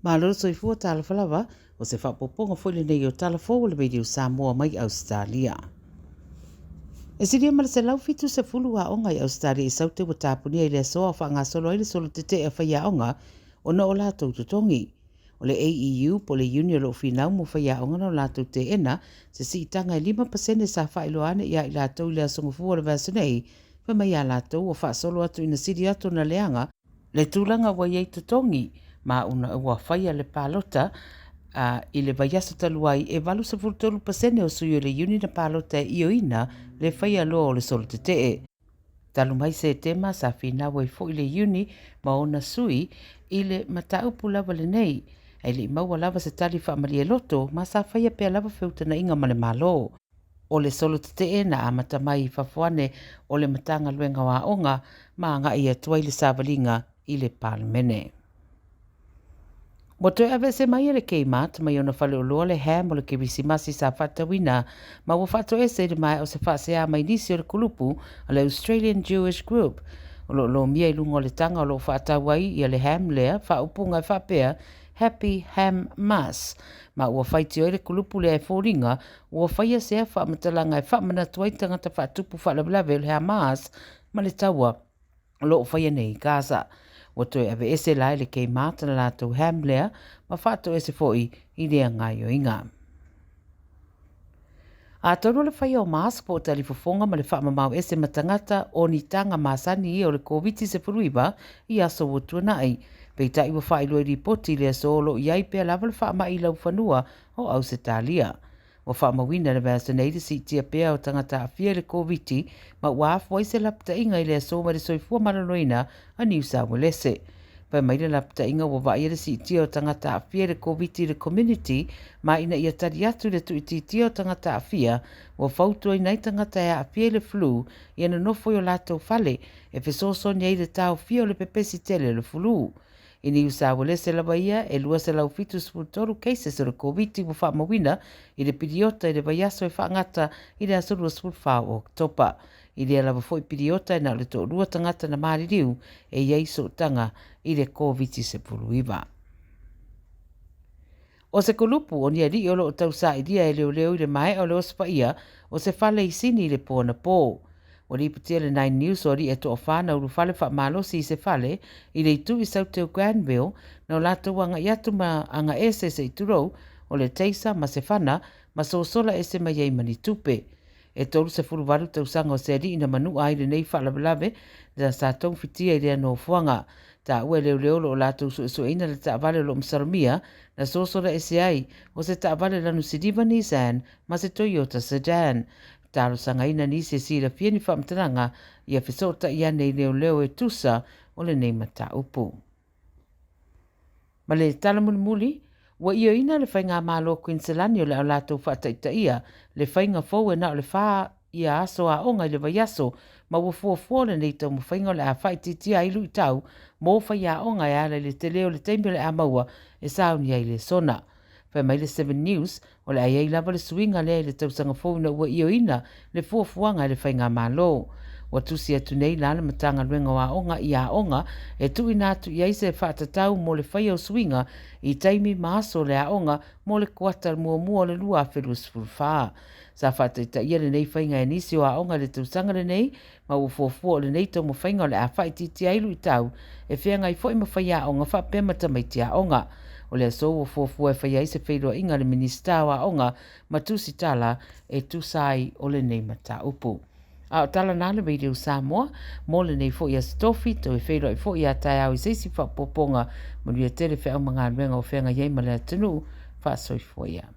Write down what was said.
Malo le soifua talofa lava, o se faaopoopoga foi lenei o tala fou a le Radio Samoa mai Ausetalia. E silia ma le 170 aoga i Ausetalia i Saute ua tapunia i le aso a o faagasolo ai le solo tetee a faiaoga ona o latou totogi. O le AEU po o le iuni o lo o finau mo faiaoga na o latou teena se siitaga e 5% sa faailoa ane ia i latou i le aso Gafua o le vaiaso nei, fai mai ia latou ua faasolo atu ina sili atu ona leaga le tulaga ua i ai totogi ma una ua faia le palota i le vaiaso talu ai e 83% o sui o le iuni na palota e ioeina le faia loa o le solo tetee. Talu mai Setema sa finau ai foi le iuni ma ona sui i le mataupu lava lenei, ae le i maua lava se tali faamalie loto ma sa faia pea lava feutanaiga ma le Malo. O le solo tetee na amata mai i fafo ane o le Matagaluega o Aoga ma agai atu ai le savaliga i le Palemene. Ua toe aveese mai e le Kmart mai ona faleoloa le ham o le Kerisimasi sa faatauina ma ua faatoese i le maea o se faasea mai nisi o le kulupu a le Australian Jewish Group o lo o lomia i luga o le taga o lo o faatau ai ia le ham lea faaupuga e faapea Happy Ham Mas ma ua faitio ai le kulupu lea e foliga ua faia sea faamatalaga e faamanatu ai tagata faatupu faalavelave o le Hamas ma le taua o lo o faia nei i Gaza. Ua toe aveese la e le Kmart na latou ham lea ma faatoese foi i lea gaoioiga. Atonu o le faia o mask po o talifofoga ma le faamamao ese ma tagata o ni taga masani ia o le Koviti-19 i aso ua tuanai. Peitai ua faailoa i lipoti i le aso o lo o i ai pea lava le faamai i laufanua o Ausetalia. Ua faamauina le vaiaso nei le siitia pea o tagata aafia i le Koviti ma ua afua ai se lapataiga i le aso mai le Soifua Maloloina a Niu Sauelese. Fai mai le lapataiga ua vaaia le siitia o tagata aafia i le Koviti i le community ma ina ia tali atu i le tuuitiitia o tagata aafia, ua fautuaina ai tagata e aafia i le flu ia nonofo i o latou fale e fesoasoani ai i le taofia o le pepesi tele o le fulu. I Niu Sauelese lava ia, e 273 cases o le Koviti ua faamauina i le piriota i le vaiaso e faagata i le aso 24 o Oketopa. I lea lava foi piriota e na o le toalua tagata na maliliu e i ai sootaga i le Koviti-19. O se kulupu o ni alii o lo o tausailia e leoleo i le maea o le osofaia o se fale i Sini i le po anapō. Ua lipotia le Nine News o alii e toafa na ulufale faamalosi i se fale i le itu i Saute o Granville na o latou agai atu ma agaese se i tulou o le taser ma se fana ma sosola ese mai ai ma ni tupe. E 38 tausaga o se alii na manua ai lenei faalavelave na sa togafitia i lea nofoaga. Taua e leoleo o lo o latou suesueina le taavale o lo o masalomia na sosola ese ai o se taavale lanu siliva Nissan ma se Toyota sedan. Talosagaina nisi e silafia ni faamatalaga ia fesootai ane i leoleo e tusa o lenei mataupu. Ma le tala mulimuli, ua ioeina le Faigamalo Kuiniselani o le a latou faataitaia le faiga fou e na o le fa ia aso aoga i le vaiaso ma ua fuafua lenei taumafaiga o le a faaitiitia ai luitau mo faiaoga e ala i le tele o le taimi o le a maua e sauni ai lesona. Fai mai le 7 News, o le a i ai lava le suiga lea i le tausaga fou ina ua ioeina le fuafuaga e le Faigamalo. Ua tusi atu nei la le Matagaluega o Aoga i aoga e tuuina atu i ai se faatatau mo le faia o suiga i taimi ma aso o le aoga mo le kuata muamua o le 2024. Sa faataitaia lenei faiga e nisi o aoga i le tausaga lenei ma ua fuafua o lenei taumafaiga o le a faaitiitia ai luitau e feagai foi ma faiaoga faapea ma tamaiti aoga. O le aso ua fuafua e faia ai se feiloaiga a le Minisita o Aoga ma Tusitala e tusa ai o lenei mataupu. A o tala na le Radio Samoa mo lenei foi aso tofi, toe feiloai foi ia taeao i se isi faaopoopoga. Manuia tele feau ma galuega o feagai ai ma le atunuu. Faasoifua ia.